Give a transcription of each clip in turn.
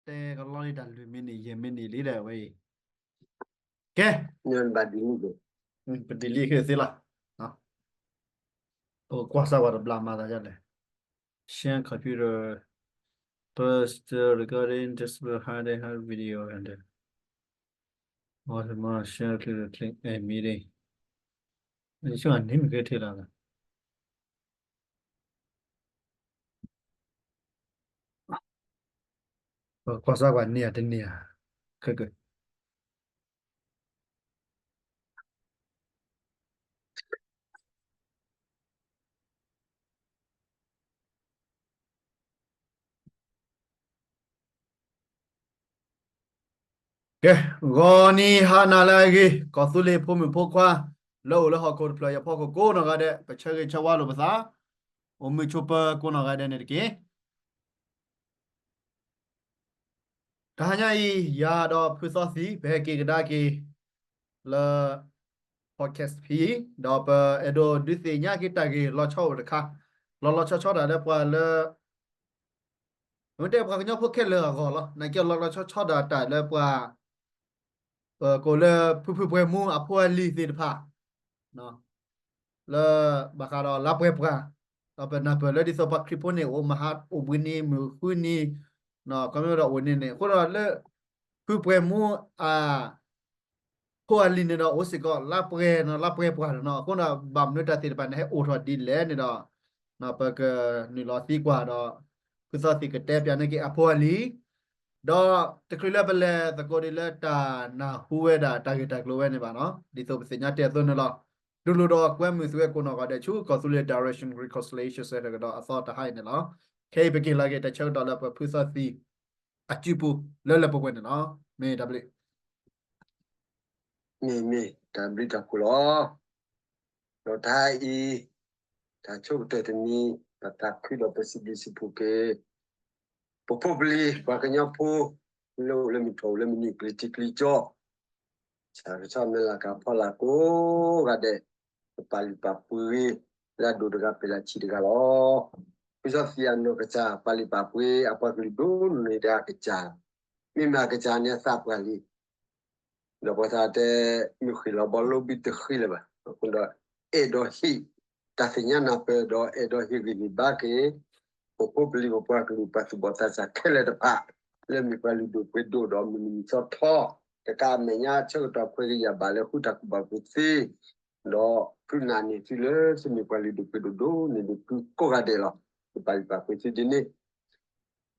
တဲကလီလံတၢ်လွံၢ်မံးနံး ယဲၢ်မံးနံးလံဒီးဝဲအံၤ, ကဲ, ပဒံလံက့ၤသ့လီၤ, ပကွၢ်စၢ်ပှၤတဘျီမၤသးဒ်လဲၣ်, share computer, first recording, display hard hard video and share click click a meeting, နမ့ၢ်က့ၤထံၣ်လီၤ ကွၢ်စၢ်ကွၢ်န့ၢ်ဧါတန့ၢ်ဧါ, ခဲက ကဲ, ဂီၤနံၤဟါနၤလၢအဂ့ၤ, ကီၢ်သူလ့ၤဖိမုၣ်ဖိခွါ, လၢအိၣ်လၢဟီၣ်ခိၣ်တဖျၢၣ်အံၤအဖီခိၣ်ကိးနီၢ်ဂၤဒဲး, ပဆၢဂ့ၤဆၢဝါလိာ်ပသး, အိၣ်မုာ်ဆိးပၢၤကိးနီၢ်ဂၤဒဲးန့ၣ်တက့ၢ်. တဟါညါအံၤ ယၤဒီးဖုသီသံ ပဟဲက့ၤကဒါက့ၤ လၢ podcast ဖဲအံၤ, ဒီးပအဲၣ်ဒိးဒုးသ့ၣ်ညါက့ၤတၢ်ဂ့ၢ်လီၤဆီအိၣ်တခါ, လီၤလီၤဆီဆီဒၣ်လၢပှၤလၢ ပတဲပှၤကညီဖိခဲလၢာ်အဂီၢ်လီၤ. နာ်က့လီၤလီၤဆီဆီဒၣ်တၢ်လၢပှၤ ကိးလၢဖုဖုပှဲၤမူအဖိအလံၤသ့ၣ်တဖၣ် လၢဘၣ်ဃးဒီးလါပှဲၤပှၢ်, ဒီးပနၢ်ပၢၢ်လၢဒ်သိးပှၤခရံာ်ဖိန့ၣ် အိၣ်မဟါအိၣ်ဘှံးနံၤမုၢ်ဃုနံၤ, ခီမ့ၢ်ဒီးအိၣ်န့ၣ်န့ၣ် အဃိဒီးလၢ ဖုပှဲၤမူအ ဖိအလံၤန့ၣ်ဒီးအိၣ်စ့ၢ်ကီးလါပှဲၤနီၤ လါပှဲၤပှၢ်နီၤ, အဃိဒီးဘၣ်မနုၤတၢ်သ့ၣ်တဖၣ်န့ၣ် ဟဲအိၣ်ထီၣ်ဒ်လဲၣ်န့ၣ်ဒီး ပကနုာ်လီၤသံကွၢ်ဒီး ဖုသီသံကတဲပၠးန့ၢ်က့ၤအဖိအလံၤ, ဒီးတချုးလၢပလဲၤသကိးဒ်လၢတၢ်နၢ်ဟူဝဲဒၣ်တၢ်ဂ့ၢ်တၢ်ကျိၤဝဲန့ၣ်ဘၣ်နီၤ, ဒ်သိးပသ့ၣ်ညါတဲအသိးန့ၣ်လီၤ. တူၢ်လိာ်ဒီးကွဲမုာ်သုဝဲကိးနီၢ်ဂၤဒဲးဆူ ကီၢ်သူလ့ၤ Direction Reconciliation Centre ကဒီးအသီတဟါအံၤန့ၣ်လီၤ. ခဲအံၤပက့ၤလီၤက့ၤတၢ်ဆၢကတီၢ်လၢပဖုသီသံ အစုပူၤလၢလၢပှဲၤပှဲၤန့ၣ်လီၤ. မ့ၢ်တၢ်ဘျုး မ့ၢ်မ့ၢ်တၢ်ဘျုးတၢ်ဖှိၣ်လီၤ. ဒီးတဟါအံၤ တၢ်ဆိကတၢၢ်တမံၤ ပသးခုဒီးပစံးဘျုးစံးဖှိၣ်က့ၤ ပဖိပလံၤပှၤကညီဖိ လၢအိၣ်လၢမုၢ်ထီၣ်အိၣ်လၢမုၢ်နုာ် ကလံၤထံးကလံၤကၠီ ဆၣ်ကဆီမဲာ်လၤကၤဖီလာ်ကိးဂၤဒဲး ပပာ်လုၢ်ပာ်ပှ့ၤ လၢအဒိၣ်တဂၤဖဲးလၢအဆံးတဂၤလီၤ. ဖုသီသံအနီၢ်ကစၢ် ပာ်လုၢ်ပာ်ပှ့ၤအပှၤကလုာ်ဒိၣ်န့ၢ်ဒၣ်အကစၢ်, မ့မ့ၢ်အကစၢ်န့ၣ်အသးပှၢ်လံ ဒီးပှၤသးတဲ မုၢ်ဃ့ၢ်လီၤဘီလိဘံတဃ့ၢ်လၢၤဘၣ်. အဃိဒီး အဲၣ်ဒိးဟ့ၣ် တၢ်သ့ၣ်ညါနၢ်ပၢၢ်ဒီးအဲၣ်ဒိးဟ့ၣ်ဂံၢ်ဟ့ၣ်ဘါက့ၤ ပဖိပလံၤပပှၤကလုာ်ပှၤသူၣ်ဘီၣ်သးစၢ်ခဲလၢာ်တဖၣ် လၢမ့ၢ်ပှၤလုၢ်ဒိၣ်ပှ့ၤဒိၣ်ဒီးမုၢ်နံၤမုၢ်သီထီ တကးမဲာ်ညါဆၢကတီၢ်ခွဲးကယာ်ဘၣ်လၢဃုတၢ်ကူၣ်ဘၣ်ကူၣ်သ့ ဒီးဖုနာ်န့ၢ်သုလၢသုမ့ၢ်ပှၤလုၢ်ဒိၣ်ပှ့ၤဒိၣ်ဒိၣ်န့ၢ်ဒံးဖုကိးဂၤဒဲးလီၤ. ပပာ်လုၢ်ပာ်ပှ့ၤသုဒ်န့ၣ်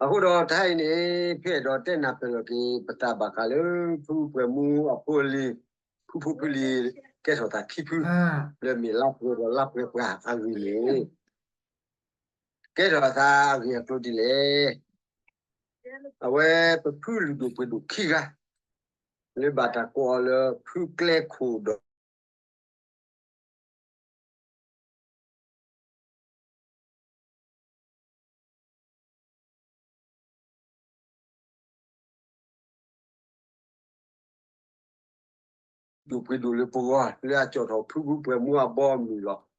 အဃိဒီးတဟါအံၤန့ၣ် ဖဲအဲၣ်ဒိးတဲနၢ်ပၢၢ်လီၤက့ၤ ပသးဘၣ်ဃးလၢ ဖုပှဲၤမူအဖိအလံၤ ဖုဖုဖုလံၤ ကဲထီၣ်သးခံဖု လၢမ့ၢ်လါပှဲၤဒီးလါပှဲၤပှၢ်အဂ့ၢ်န့ၣ် ကဲထီၣ်သးအဂ့ၢ်အကျိၤဒ်လဲၣ်. အဝဲပဖုလုၢ်ဒိၣ်ပှ့ၤဒိၣ်ခံဂၤ လၢဘၣ်တၢ်ကိးအီၤလၢဖုကျဲခိၣ်ဒီး ဒိၣ်ပှ့ၤဒိၣ်လၢပဂီၢ် လၢအကၠီၣ်ထီၣ်ဖုဖုပှဲၤမူအဘီအမုၢ်လီၤ.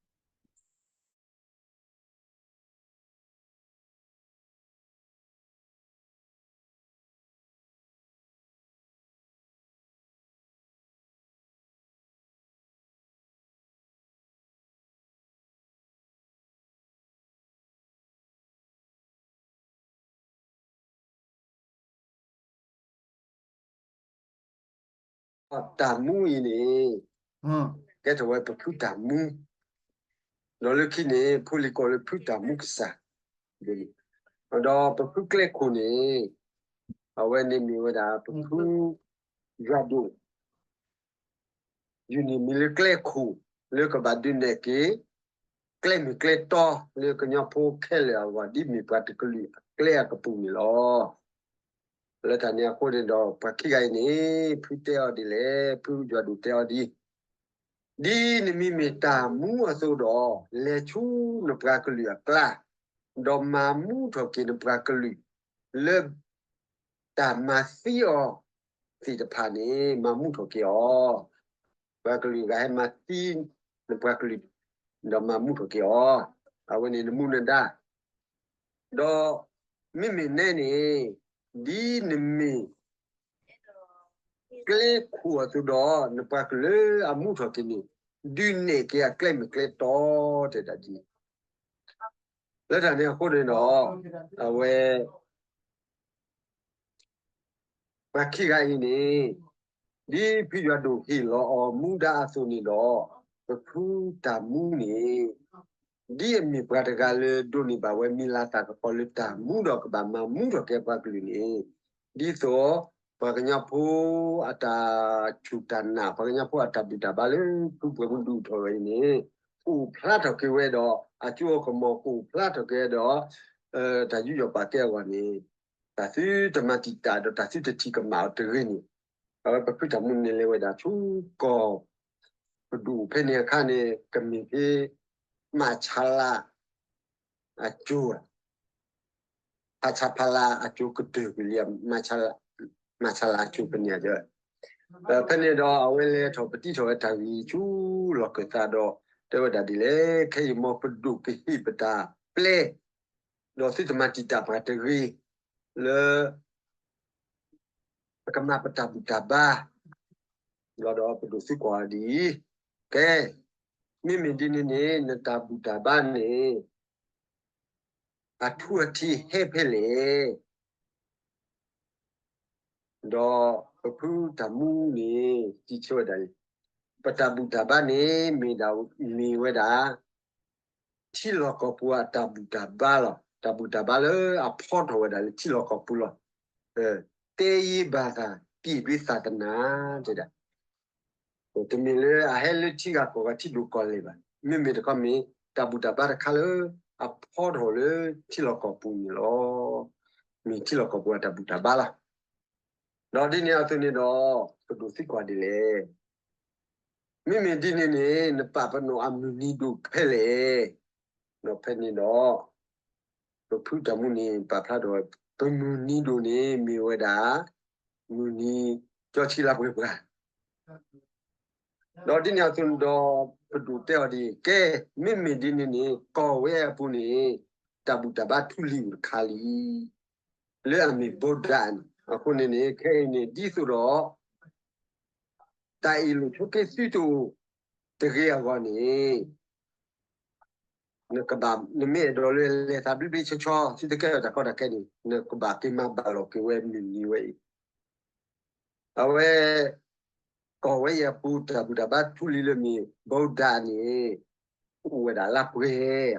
တၢ်မူအံၤန့ၣ် ကဲထီၣ်ဝဲပဖုတၢ်မူ, ဒီးလၢခံန့ၣ် ဖိလံၤကိးလၢဖုတၢ်မူကစၢ်, ဒီးပဖုကျဲခိၣ်န့ၣ် အဝဲန့ၣ်မ့ၢ်ဝဲဒၣ်ပဖုယွၤဒိၣ် ယူၢ်န့ၢ်မံၤလၢကျဲခိၣ် လၢကဘၣ်ဒုးနဲၣ်က့ၤ ကျဲမ့ၢ်ကျဲတီ လၢကညီဖိခဲလၢာ်အဂီၢ် ဒ်မ့ၢ်ပှၤတကလုာ်အကျဲအကပူၤန့ၣ်လီၤ. လၢတၢ်န့ၣ်အဃိန့ၣ်ဒီး ပှၤခံဂၤအံၤန့ၣ် ဖုတဲအီၤဒ်လဲၣ်, ဖုယွၤဒိၣ်တဲအီၤဒ် ဒ်နမံၤမ့ၢ်တၢ်မူအသိးဒီး လဲၤဆူနပှၤကလုာ်အကျါ, ဒီးမၤမူထီၣ်က့ၤနပှၤကလုာ် လၢတၢ်မၤသံအီၤသ့ၣ်တဖၣ်န့ၣ် မၤမူထီၣ်က့ၤအီၤ, ပှၤကလုာ်ဂၤဟဲမၤသံနပှၤကလုာ် ဒီးမၤမူထီၣ်က့ၤအီၤ, အဝဲန့ၣ်နမူနဒါ ဒီးမ့မ့ၢ်နဲန့ၣ် ဒ်နမ့ၢ်ကျဲခိၣ်အသိးဒီး နပှၤကလုာ်အမူထီၣ်က့ၤန့ၣ် ဒုးနဲၣ်က့ၤအကျဲမ့ၢ်ကျဲတီ တဲဒၣ်ဒ်န့ၣ်. လၢတၢ်န့ၣ်အဃိန့ၣ်ဒီး အဝဲ ပှၤခံဂၤအံၤန့ၣ် ဒ်ဖုယွၤဒိၣ်ဟ့ၣ်လီၤအီၤမူဒါအသိးန့ၣ်ဒီး ပဖုတၢ်မူန့ၣ် ဒ်အမ့ၢ်ပှၤတဂၤလၢဒိးန့ၢ်ဘၣ်ဝဲမံၤလၤသၣ်ကပီၤလၢတၢ်မူဒီး ကဘၣ်မၤမူထီၣ်က့ၤပှၤကလုာ်န့ၣ် ဒ်သိး ပှၤကညီဖိအတၢ်စူၢ်တၢ်နာ် ပှၤကညီဖိအတၢ်ဘူၣ်တၢ်ဘါလၢ ဖုပှဲၤမုၢ်ဒုးအိၣ်ထီၣ်ဝဲအံၤန့ၣ် အိၣ်ဖျါထီၣ်က့ၤဝဲဒီး အစိအကမီၤကအိၣ်ဖျါထီၣ်က့ၤဒီး တၢ်ယူးယီၣ်ပာ်ကဲအဂီၢ်န့ၣ် တၢ်သုတမၤတံာ်တာ်ဒီးတၢ်သုတထံၣ်ကမၣ်အီၤတဂ့ၤန့ၣ် အဝဲပဖုတၢ်မူန့ၣ်လဲၤဝဲဒၣ်ဆူကီၢ် ပဒိၣ်ဖဲန့ၣ်အခါန့ၣ် ကမ့ၢ်ဖဲ မၤဆါလါ အစိၤ ဖးဆါဖးလါအစိၤကတၢၢ်ကွံာ်လံ မၤဆါလါအစိၤဖဲန့ၣ် ဖဲန့ၣ်ဒီးအဝဲလဲၤထီၣ်ပတံထီၣ်ဝဲတၢ်ဂ့ၢ်ဆူလီၢ်ခၢၣ်သးဒီး တဲဝဲဒၣ်ဒ်လဲၣ် ခဲအံၤမ်ပဒိၣ်ကဟ့ၣ်ပတၢ်ပျဲ ဒီးသုတမၤတံာ်တာ်ပှၤတဂ့ၤ လၢ ပကမၤပတၢ်ဘူၣ်တၢ်ဘါ ဘျီဒီးပဒိၣ်သံကွၢ်ဒ်အံၤ, ကဲ, မ့မ့ၢ်ဒ်န့ၣ်န့ၣ် နတၢ်ဘူၣ်တၢ်ဘါန့ၣ် အထူအထံးဟဲဖဲလဲၣ်. ဒီးပဖုတၢ်မူန့ၣ် စံးဆၢဝဲဒၣ်, ပတၢ်ဘူၣ်တၢ်ဘါန့ၣ် မ့ၢ်ဒၣ် မ့ၢ်ဝဲဒၣ် ထံလီၢ်ကီၢ်ပူၤအတၢ်ဘူၣ်တၢ်ဘါလီၤ. တၢ်ဘူၣ်တၢ်ဘါလၢအဖီထီၣ်ဝဲဒၣ်လၢထံလီၢ်ကီၢ်ပူၤလီၤ. တဲယ့ဘၣ်သး ပံၣ်ဒွံသးသနၢ် တဲဒၣ်, တမ့ၢ်လၢအဟဲလၢထံဂၤကီၢ်ဂၤထံဒိၣ်ကီၢ်လဲၢ်ဘၣ်. မ့မ့ၢ်တခီမ့ၢ် တၢ်ဘူၣ်တၢ်ဘါတခါလၢ အဖီထီၣ်လၢထံလီၢ်ကီၢ်ပူၤန့ၣ်လီၤ. မ့ၢ်ထံလီၢ်ကီၢ်ပူၤအတၢ်ဘူၣ်တၢ်ဘါလီၤ. ဒီးဒ်န့ၣ်အသိးန့ၣ်ဒီး ပဒိၣ်သံကွၢ်ဒ်လဲၣ်. မ့မ့ၢ်ဒ်န့ၣ်န့ၣ် နပာ်ပနီၣ်အမုၢ်နံၤဒိၣ်ဖဲလဲၣ်. ဒီးဖဲန့ၣ်ဒီး ပဖုတၢ်မူန့ၣ် ပာ်ဖျါထီၣ်ဝဲ ပမုၢ်နံၤဒိၣ်န့ၣ် မ့ၢ်ဝဲဒၣ် မုၢ်နံၤ ကၠီဆံလါပှဲၤပှၤ ဒီးဒ်န့ၣ်အသိးန့ၣ်ဒီး ပဒိၣ်တဲအီၤဒ်အံၤ, ကဲ, မ့မ့ၢ်ဒ်န့ၣ်န့ၣ် ကီၢ်ဝဲအပူၤန့ၣ် တၢ်ဘူၣ်တၢ်ဘါထူလံၤအိၣ်တခါလံ, လၢအမ့ၢ်ဘီဒၣ်န့ၣ်. အဃိန့ၣ်န့ၣ် ခဲအံၤန့ၣ် ဒ်သိးဒီး တၢ်အ့ၣ်လိာ်ဆိးက့သုတအိၣ်တဂ့ၤအဂီၢ်န့ၣ် နကဘၣ် နမ့ၢ်အဲၣ်ဒိးလၢလဲၤသးဘျ့ဘျ့ဆှီဆှီ သုတကဲထီၣ်တၢ်ကီတၢ်ခဲန့ၣ် နကဘၣ်က့ၤမၤဘၣ်လီၤက့ၤဝဲမုၢ်နံၤဝဲအံၤ. အဝဲ ကီၢ်ဝဲအံၤအပူၤ တၢ်ဘူၣ်တၢ်ဘါထူလံၤလၢမ့ၢ် ဘီဒၣ်န့ၣ် အိၣ်ဝဲဒၣ်လါပှဲၤ.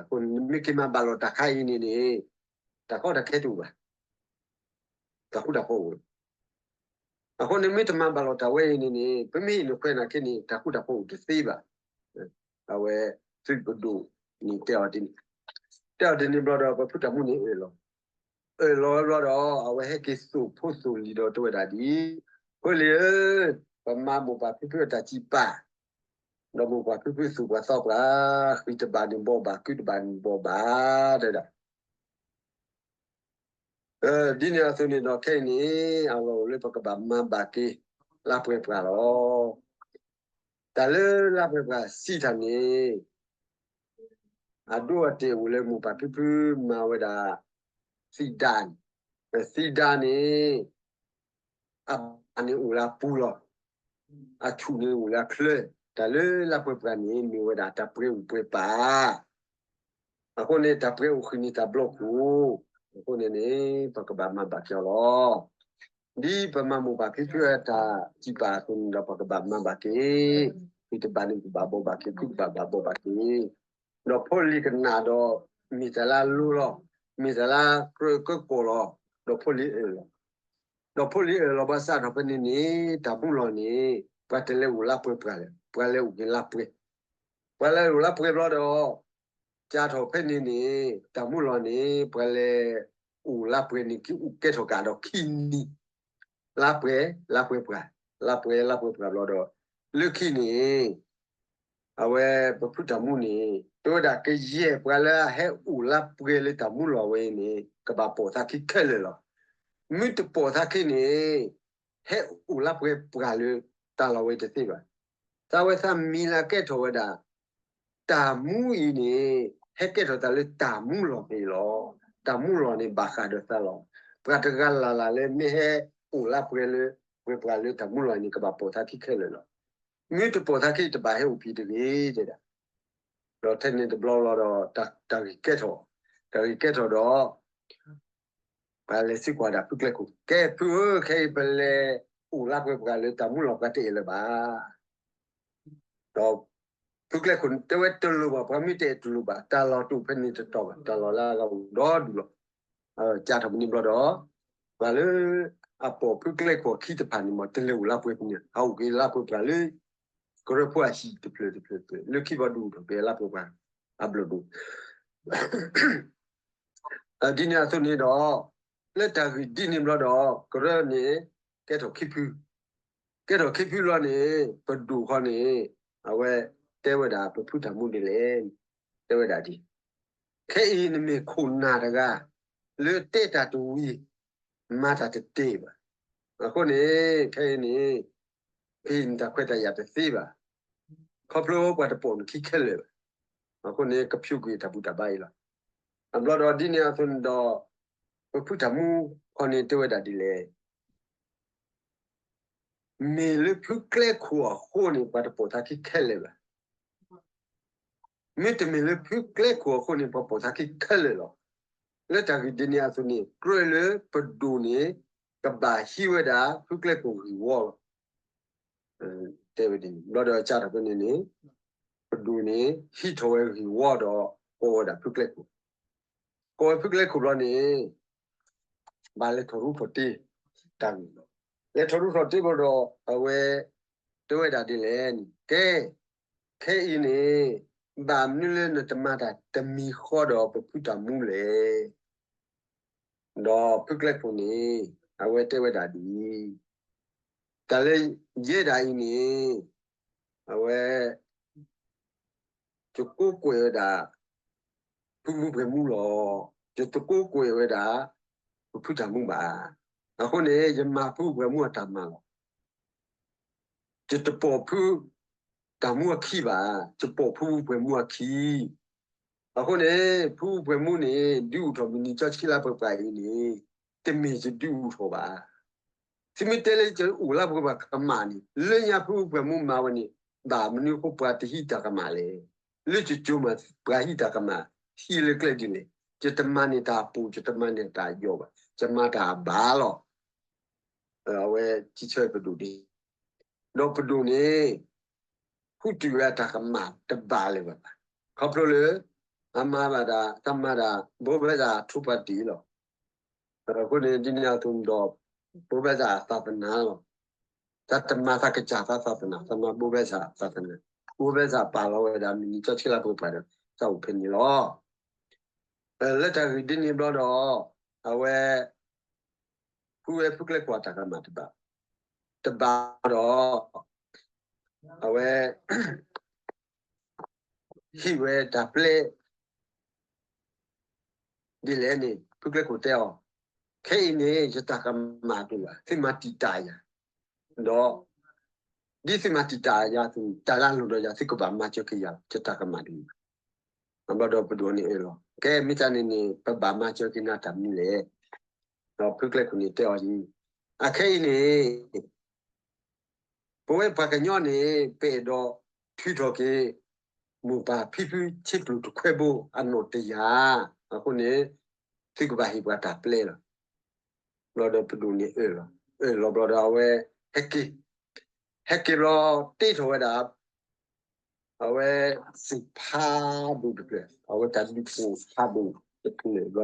အဃိန့ၣ် နမ့ၢ်က့ၤမၤဘၣ်လီၤတၢ်ခါအံၤန့ၣ်န့ၣ် တၢ်ကီတၢ်ခဲတအိၣ်ဘၣ်. တၢ်ဃူတၢ်ဖိးအိၣ်လီၤ. အဃိန့ၣ် မ့ၢ်တမၤဘၣ်လီၤတၢ်ဝဲအံၤန့ၣ်န့ၣ် ပမ့ၢ်အံၤန့ၣ်ခွဲးနာ်က့န့ၣ် တၢ်ဃူတၢ်ဖိးအိၣ်တသ့ဘၣ်. အဝဲ သုးပဒိၣ်န့ၣ်တဲအီၤဒ်န့ၣ်, တဲအီၤဒ်န့ၣ်ဘျီဒီး ပဖုတၢ်မူန့ၣ်အၢၣ်လီၤ, အၢၣ်လီၤဝဲဘျီဒီး အဝဲဟဲက့ၤသိၣ်ဖိသိၣ်လံၤဒီးတဲဝဲဒၣ်ဒ်အံၤ, ဖိလံၤဧၢ, ပမၤမိၢ်ပၢ်ဖံဖုအတၢ်စံးပာ်, ဒီးမိၢ်ပၢ်ဖံဖုသူၣ်ပှၤသီပှၤ, ဃံၤတဘၣ်န့ၣ်ဘီဘၣ်, ကုတဘၣ်န့ၣ်ဘီဘၣ်, တဲဒၣ် ဒ်န့ၣ်အသိးန့ၣ်ဒီး ခဲအံၤန့ၣ် အလီၢ်အိၣ်လၢပကဘၣ်မၤဘၣ်က့ၤ လါပှဲၤပှၢ်လီၤ. တၢ်လၢလါပှဲၤပှၢ်စံးတၢ်န့ၣ် အဒိအတဲာ်အိၣ်လၢမိၢ်ပၢ်ဖံဖုမၤဝဲဒၣ် သံဒါန့ၣ်, သံဒါန့ၣ် အဘၣ်န့ၣ်အိၣ်လၢအပူၤလီၤ. အဆူၣ်န့ၣ်အိၣ်လၢအချၢ, တၢ်လၢလါပှဲၤပှၢ်န့ၣ် မ့ၢ်ဝဲဒၣ်တၢ်ပှဲၤအိၣ်ပှဲၤပာ် အဃိန့ၣ် တၢ်ပှဲၤအိၣ်ဃုာ်န့ၢ်တၢ်ဘျီခိၣ်, အဃိန့ၣ်န့ၣ် ပကဘၣ်မၤဘၣ်က့ၤအီၤလီၤ. ဒ်ပမၤမိၢ်ပၢ်ဖံဖုအတၢ်စံးပာ်အသိးန့ၣ်ဒီး ပကဘၣ်မၤဘၣ်က့ၤ, ဃံၤတဘၣ်န့ၣ်ဘီၣ်ဘၣ်က့ၤ, ကုတဘၣ်ဘၣ်ဘီၣ်ဘၣ်က့ၤ, ဒီးဖိလံၤကနၣ်ဒီး မ့ၢ်တၢ်လၢအလိၤလီၤ, မ့ၢ်တၢ်လၢအကြၢးကၢကီၢ်လီၤ, ဒီးဖိလံၤအၢၣ်လီၤ ဒီးဖိလံၤအၢၣ်လီၤဘၣ်ဆၣ်ဒီးဖဲန့ၣ်န့ၣ် တၢ်မူလီၢ်န့ၣ် ပှၤတလဲၤအိၣ်လါပှဲၤပှၢ်လဲၣ်, ပှၤလဲၤအိၣ်က့ၤလါပှဲၤ, ပှၤလဲၤအိၣ်လါပှဲၤဘျီဒီး ကၢ်ထီၣ်ဖဲန့ၣ်န့ၣ် တၢ်မူလီၢ်န့ၣ် ပှၤလဲၤအိၣ်လါပှဲၤန့ၣ် ကအိၣ်ကဲထီၣ်ကဒီးခံနံၤ, လါပှဲၤ လါပှဲၤပှၢ်, လါပှဲၤလါပှဲၤပှၢ်ဘျီဒီး လၢခံန့ၣ် အဝဲပဖုတၢ်မူန့ၣ် တဲဝဲဒၣ်ကယဲၢ်ပှၤလၢအဟဲအိၣ်လါပှဲၤလၢတၢ်မူလီၢ်ဝဲအံၤန့ၣ် ကဘၣ်ပိာ်သးခံခဲလၢာ်လီၤ. မ့ၢ်တပိာ်သးခံန့ၣ် ဟဲအိၣ်လါပှဲၤပှၢ်လၢတၢ်လီၢ်ဝဲတသ့ဘၣ်. သးဝဲသးမံၤလၢကဲထီၣ်ဝဲဒၣ် တၢ်မူအံၤန့ၣ် ဟဲကဲထီၣ်သးလၢတၢ်မူလီၢ်န့ၣ်လီၤ. တၢ်မူလီၢ်န့ၣ်ဘၣ်ဃးဒီးသးလီၤ. ပှၤတဂၤလၢ်လၢ်လၢမ့ၢ်ဟဲအိၣ်လၢပှဲၤလၢ ပှဲၤပှၤလၢတၢ်မူလီၤန့ၣ် ကဘၣ်ပိာ်သးခံခဲလၢာ်လီၤ. မ့ၢ်တပိာ်သးခံတဘၣ်ဟဲအိၣ်ဖဲတဂ့ၤတဲဒၣ်. ဒီးထဲန့ၣ်တဘျီလီၤဒီး တၢ်ဂ့ၢ်ကဲထီၣ်, တၢ်ဂ့ၢ်ကဲထီၣ်ဒီး ပှၤလဲၤသံကွၢ်ဒၣ်ဖုကျဲခိၣ်, ကဲဖုဧၢ, ခဲအံၤပလဲၤအိၣ်လၢပှဲၤပှၤလၢတၢ်မူလီၤပှၤတအဲၣ်လၢၤဘၣ်. ဒီးဖုကျဲခိၣ်တဲဝဲတလိၣ်ဘၣ်, ပှၤမ့ၢ်တအဲၣ်တလိၣ်ဘၣ်, တၢ်လီၢ်တအိၣ်ဖဲန့ၣ်တတီၤဘၣ်, တၢ်လီၢ်လၢအဂၤအိၣ်ဒီဒူၣ်လီၤ. ကးထီၣ်မနုၤဘျီဒီး ပှၤလၢအပိာ်ဖုကျဲခိၣ်အခံတဖၣ်န့ၣ်မ့ၢ် တလဲၤအိၣ်လၢပှဲၤပူၤန့ၣ် ဟးအိၣ်က့ၤလၢပှဲၤပှၤလၢ ကရၢဖိအဟံၣ်တဖျၢၣ်တဖျၢၣ်တဖျၢၣ် လၢခံဘီဒူၣ်ထီၣ်က့ၤလၢပှဲၤပှၤအဘျီၣ်ဒိၣ် ဒ်န့ၣ်အသိးန့ၣ်ဒီး လၢတၢ်ဂ့ၢ်ဒ်န့ၣ်ဘျီဒီး ကရၢန့ၣ် ကဲထီၣ်ခံဖု, ကဲထီၣ်ခံဖုလီၤန့ၣ် ပဒိၣ်ဃီန့ၣ် အဝဲတဲဝဲဒၣ်ပဖုတၢ်မူဒ်လဲၣ်, တဲဝဲဒၣ်ဒ် ခဲအံၤနမ့ၢ်ခိၣ်နၢ်တဂၤ လၢတဲတၢ်တဝံၤ မၤတၢ်တတ့ၢ်ဘၣ်. အဃိန့ၣ် ခဲအံၤန့ၣ် ဖံးနတၢ်ခွဲးတၢ်ယာ်တသ့ဘၣ်. ခီဖျိပှၤတပိာ်နခံခဲလၢာ်ဘၣ်. အဃိန့ၣ် ကဖျိကွံာ်တၢ်ဘူၣ်တၢ်ဘါအံၤလီၤ. အဘျီဒီးဒ်န့ၣ်အသိးန့ၣ်ဒီး ပဖုတၢ်မူခီန့ၣ်တဲဝဲဒၣ်ဒ်လဲၣ် မ့ၢ်လၢဖုကျဲခိၣ်အဃိန့ၣ် ပှၤတပိာ်သးခံခဲလၢာ်ဘၣ်. မ့တမ့ၢ်လၢဖုကျဲခိၣ်အဃိန့ၣ် ပှၤပိာ်သးခံခဲလၢာ်လီၤ. လၢတၢ်ဂ့ၢ်ဒ်န့ၣ်အသိးန့ၣ် ကြၢးလၢပဒိၣ်န့ၣ် ကဘၣ်ဟံးဝဲဒၣ်ဖုကျဲခိၣ်ဂ့ၢ်ဝီလီၤ. တဲဝဲဒ်န့ၣ် ဘျီဒီးကးထီၣ်ဖဲန့ၣ်န့ၣ် ပဒိၣ်န့ၣ် ဟံးထီၣ်ဝဲဂ့ၢ်ဝီဒီး ကိးဝဲဒၣ်ဖုကျဲခိၣ်, ကိးဝဲဖုကျဲခိၣ်ဘျီန့ၣ် ဘၣ်လဲၤထီၣ်ရူထီၣ်တ့ၢ်တၢ်ဂ့ၢ်လီၤ. လဲၤထီၣ်ရူထီၣ်တ့ၢ်ဘျီဒီး အဝဲ တဲဝဲဒၣ်ဒ်လဲၣ်န့ၣ် ကဲ, ခဲအံၤန့ၣ် ဘၣ်မနုၤလၢနတမၤတၢ်တမံၤဃီဒီးပဖုတၢ်မူလဲၣ်. ဒီးဖုကျဲခိၣ်န့ၣ် အဝဲတဲဝဲဒၣ်ဒ်အံၤ, တၢ်လၢယဲဒၣ်အံၤန့ၣ် အဝဲ ယကိးကွဲးဝဲဒၣ် ဖုမူပှဲၤမူလီၤ. ယတကိးကွဲးဝဲဒၣ် ပဖုတၢ်မူဘၣ်. အဃိန့ၣ် ယမၤဖုပှဲၤမူအတၢ်မၤလီၤ. ယတပိာ်ဖုတၢ်မူအခံဘၣ်, ယပိာ်ဖုပှဲၤမူအခံ. အဃိန့ၣ် ဖုပှဲၤမူန့ၣ် ဒုးအိၣ်ထီၣ်မုၢ်နံၤကၠီဆံလါပှဲၤပှဲၤအံၤန့ၣ် တမ့ၢ်ယဒုးအိၣ်ထီၣ်ဘၣ်. သုမ့ၢ်တဲလၢယအိၣ်လၢပှဲၤပှၤကမၣ်န့ၣ် လၢညါဖုပှဲၤမူမၤဝဲန့ၣ် ဘၣ်မနုၤအဃိပှၤတဟံးတၢ်ကမၣ်လဲၣ်. လၢယကၠိမးပှၤဟံးတၢ်ကမၣ် ဟံးလၢကျဲဒ်လဲၣ်. ယတမၤန့ၢ်တၢ်အပူၤ ယတမၤန့ၢ်တၢ်အယီၤဘၣ်, ယမၤတၢ်အဘၣ်လီၤ. အဝဲစံးဆၢပဒိၣ်ဒ် ဒီးပဒိၣ်န့ၣ် ဃုတုာ်ဝဲအတၢ်ကမၣ်တဘၣ်လၢၤဘၣ်. ခီဖျိလၢ အမၤဘၣ်ဒၣ် တၢ်မၤဒၣ် ဘိးဘဲစၢ်အထူးပှၤတံၢ်လီၤ. အဃိန့ၣ် ဒ်န့ၣ်အသိးဒီး ဘိးဘဲစၢ်အသးသနၤလီၤ. တၢ်တမၤသးကစၢ်သးသးသနၤ တၢ်မၤဘိးဘဲစၢ်အသးသနၤ, ဘိးဘဲစၢ်ပာ်လီၤဝဲဒၣ် မုၢ်နံၤကၠီဆံလါပှဲၤပှဲၤဒီး တၢ်အိၣ်ဖဲန့ၣ်လီၤ. လၢတၢ်ဂ့ၢ်ဒ်န့ၣ်ဘျီဒီး အဝဲ ဃုဝဲဖုကျဲခိၣ်အတၢ်ကမၣ်တဘၣ်, တဘၣ်ဒီး အဝဲ ဟ့ၣ်ဝဲတၢ်ပျဲ ဒ်လဲၣ်န့ၣ် ဖုကျဲခိၣ်တဲအီၤ, ခဲအံၤန့ၣ် ယတၢ်ကမၣ်တအိၣ်ဘၣ်, သုမၤတံာ်တာ်ယၤ, ဒီး ဒ်သုမၤတံာ်တာ်ယၤအသိး တၢ်လၢအလိၣ်ဒီးယၤ သုကဘၣ်မၤစၢၤက့ၤယၤ, ယတၢ်ကမၣ်တအိၣ်ဘၣ်. အဘျီဒီးပဒိၣ်န့ၣ်အၢၣ်လီၤ, ကဲမ့ၢ်တၢ်န့ၣ်န့ၣ် ပဘၣ်မၤစၢၤက့ၤနၤတၢ်မနုၤလဲၣ်. ဒီးဖုကျဲခိၣ်န့ၣ်တဲအီၤဒ်အံၤ, အခဲအံၤန့ၣ် ပဝဲပှၤကညီန့ၣ် ပအဲၣ်ဒိးထုးထီၣ်က့ၤ မိၢ်ပၢ်ဖံဖုဆ့ပျိတခွဲဘိအနီၣ်တယၢ်, အဃိန့ၣ် သုကဘၣ်ဟ့ၣ်ပှၤတၢ်ပျဲလီၤ. ဘျီဒီးပဒိၣ်န့ၣ်အၢၣ်လီၤ, အၢၣ်လီၤဘျီဒီးအဝဲ ဟဲက့ၤ, ဟဲက့ၤဘျီတ့ထီၣ်ဝဲဒၣ် အဝဲသုးဖးဒိၣ်တဖျၢၣ်, အဝဲတၢ်ဒုးဖှိၣ်ဖးဒိၣ်တဖျၢၣ်ဘျီဒီး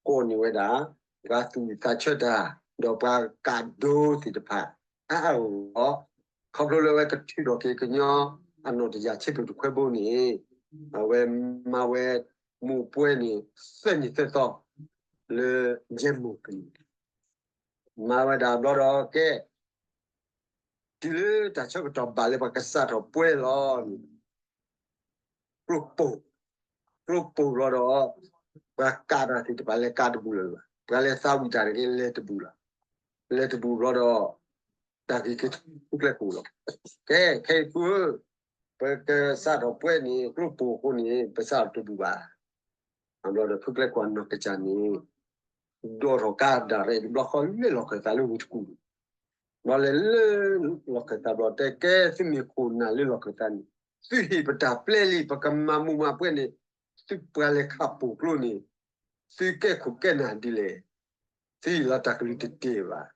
ကိးန့ၢ်ဝဲဒၣ် ပှၤသူၣ်ဝံၣ်သးဆၢတၢ် ဒီးပှၤကးဒိသ့ၣ်တဖၣ် အါအါဂီၢ်ဂီၢ်, ခီဖျိလၢအဝဲကထုးထီၣ်က့ၤကညီအနီၣ်တယၢ်ဆ့ပျိတခွဲဘိန့ၣ် အဝဲမၤဝဲမိၢ်ပှဲၤန့ၣ် သၢနံၣ်သၢသီ လၢယဲၢ်မိၢ်ကနံၣ် မၤဝဲဒၣ်ဘျီဒီးကဲ တုၤလၢတၢ်ဆၢကတီၢ်ဘၣ်လၢပှၤကစးထီၣ်ပှဲၤလီၤန့ၣ် ကျိပိၢ်, ကျိပိၢ်ဘျီဒီး ပှၤကးတၢ်သ့ၣ်တဖၣ်လဲၤကးတဘူၣ်လၢၤဘၣ်, ပှၤလဲၤသးဝံၣ်တၢ်တဂ့ၤ လဲၤတဘူၣ်လၢၤ, လဲၤတဘူၣ်ဘျီဒီး တၢ်ဂ့ၢ်က့ၤထီၣ်ဖုကျဲခိၣ်လီၤ. ကဲ ခဲအံၤဖုဧၢ, ပကစးထီၣ်ပှဲၤန့ၣ် ကျိပိၢ်အဃိန့ၣ် ပစးထီၣ်တဘူၣ်ဘၣ်. ဘျီဒီးဖုကျဲခိၣ်အနီၢ်ကစၢ်န့ၣ် ဒိးထီၣ်ကါဒၣ်ရဲၣ်တဘျီဃီလၢလီၢ်ခၢၣ်သးလၢဝ့ၢ်တကူၣ်န့ၣ်, ဘျီလဲၤလၢလီၢ်ခၢၣ်သးဘျီတဲကဲ သုမ့ၢ်ခိၣ်နၢ်လၢလီၢ်ခၢၣ်သးန့ၣ်, သုဟ့ၣ်ပတၢ်ပျဲလံ ပကမၤမူးမၤပွဲန့ၣ်, သုပှၤလဲၤခးပိာ်ကျိန့ၣ်, သုကဲခိၣ်ကဲနၢ်ဒ်လဲၣ်, သုဟ့ၣ်လီၤတၢ်ကလုၢ်တတဲာ်ဘၣ်.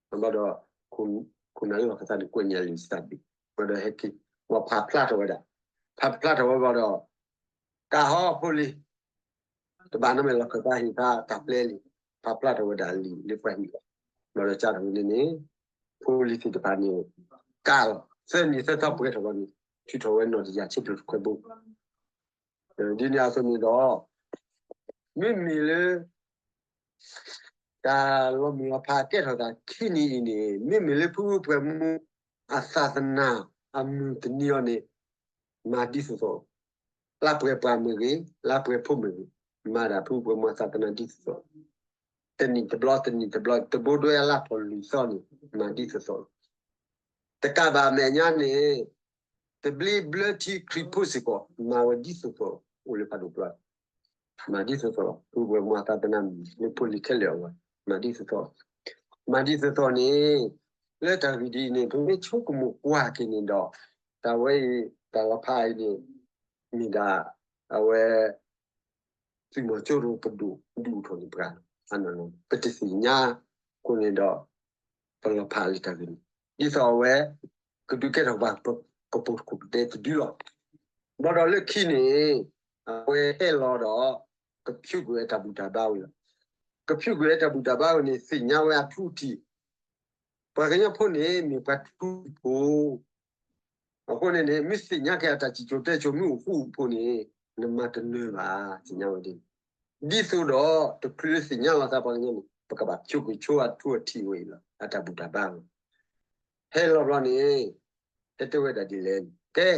ဘၣ်ဒီး ခိၣ်နၢ်လၢလီၢ်ခၢၣ်သးန့ၣ် ကွဲးညါလံာ်စၢ်ဘ့ၣ်, ဘၣ်ဒီးဟဲက့ၤ ဘၣ်ဖးဖျါထီၣ်ဝဲဒၣ်, ဖးဖျါထီၣ်ဝဲဘၣ်ဒီး ကးဟီဖိလံၤ, တဘၣ်နီတမံၤလီၢ်ခၢၣ်သးဟ့ၣ်သးတၢ်ပျဲလံ, ဖးဖျါထီၣ်ဝဲဒၣ်လံာ်လၢပှၤဟံၣ်လီၤ. ဘၣ်ဒီးစးထီၣ်ဝဲန့ၣ်န့ၣ်, ဖိလံၤသ့ၣ်တဖၣ်န့ၣ် ကးလီၤ သၢနံၤသၢသီပှဲၤထီၣ်ဝဲန့ၣ်, ထုးထီၣ်ဝဲနီၢ်တယၢ်ဆံကျိၤတခွဲဘိ ဒ်န့ၣ်အသိးန့ၣ်ဒီး, မ့မ့ၢ်လၢ တၢ်လီၤမုၢ်လီၤဖးကဲထီၣ်သးခံနံၤအံၤန့ၣ်, မ့မ့ၢ်လၢဖုပှဲၤမူအသးသနၢ်အမုၢ်တနံၤအံၤန့ၣ်, မၤဒ်သိးသိး, လၢပှဲၤပှၢ်မ့ၢ်ဂ့ၤ, လၢပှဲၤဖိမ့ၢ်ဂ့ၤ, မၤဒၣ်ဖုပှဲၤမူအသးသနၢ်ဒ်သိးသိး, တနံၣ်တဘျီ တနံၣ်တဘျီ တဘိဒွဲအလါထီၣ်လွံၢ်သီန့ၣ် မၤဒ်သိးသိးလီၤ. တကးဘၣ်အမဲာ်ညါန့ၣ်, တဘျ့ဘျၢထံခရံာ်ဖိစ့ၢ်ကီး မၤဝဲဒ်သိးသိး အိၣ်လၢဖးဒိၣ်ပျီ, မၤဒ်သိးသိးလီၤ. ဖုပှဲၤမူအသးသနၢ်မုၢ်လၢဖိလံၤခဲလၢာ်အဂီၢ် မၤဒ်သိးသိး, မၤဒ်သိးသိးန့ၣ်, လၢတၢ်ဂ့ၢ်ဒ်အံၤန့ၣ် ပမ့ၢ်ဆိကမိၣ်ကွၢ်က့ၤန့ၣ်ဒီး, တၢ်ဝဲအံၤ တၢ်လီၤဖးအံၤန့ၣ်, မ့ၢ်ဒၣ်, အဝဲ သုးမီၤစိရိၤပဒိၣ် ဒုးအိၣ်ထီၣ်န့ၢ်ပှၤလီၤ. ပတသ့ၣ်ညါအဃိန့ၣ်ဒီး ပလီၤဖးလၢတၢ်ဂ့ၢ်န့ၣ်, ဒ်သိးအဝဲ ကဒုးကဲထီၣ်ပှၤကပိာ်တကူၣ်ပဒဲတဒုလီၤ. ဘၣ်ဒီးလၢခံန့ၣ်, အဝဲဟဲလီၤဒီး ကဖျိကွံာ်ဝဲတၢ်ဘူၣ်တၢ်ဘါဝဲလီၤ. ကဖျိကွံာ်ဝဲတၢ်ဘူၣ်တၢ်ဘါဝဲန့ၣ် သ့ၣ်ညါဝဲအထူအထံး, ပှၤကညီဖိန့ၣ် မ့ၢ်ပှၤထူဖိ အဃိန့ၣ်န့ၣ် မ့ၢ်သ့ၣ်ညါက့ၤအတၢ်စံၣ်စိၤတဲစိၤမ့ၢ်အိၣ်ဃူအိၣ်ဖိးန့ၣ်, နမၤတနၢၤဘၣ် သ့ၣ်ညါဝဲဒ်န့ၣ်, ဒ်သိးဒီး တချုးလၢသ့ၣ်ညါလီၤသးပှၤကညီန့ၣ် ပကဘၣ်ဖျိကွံာ်ဆိအထူအထံးဝဲအံၤလီၤ အတၢ်ဘူၣ်တၢ်ဘါဝဲ, ဟဲလီၤဘျီန့ၣ်, ဟဲတဲဝဲဒၣ်ဒ်လဲၣ်န့ၣ် ကဲ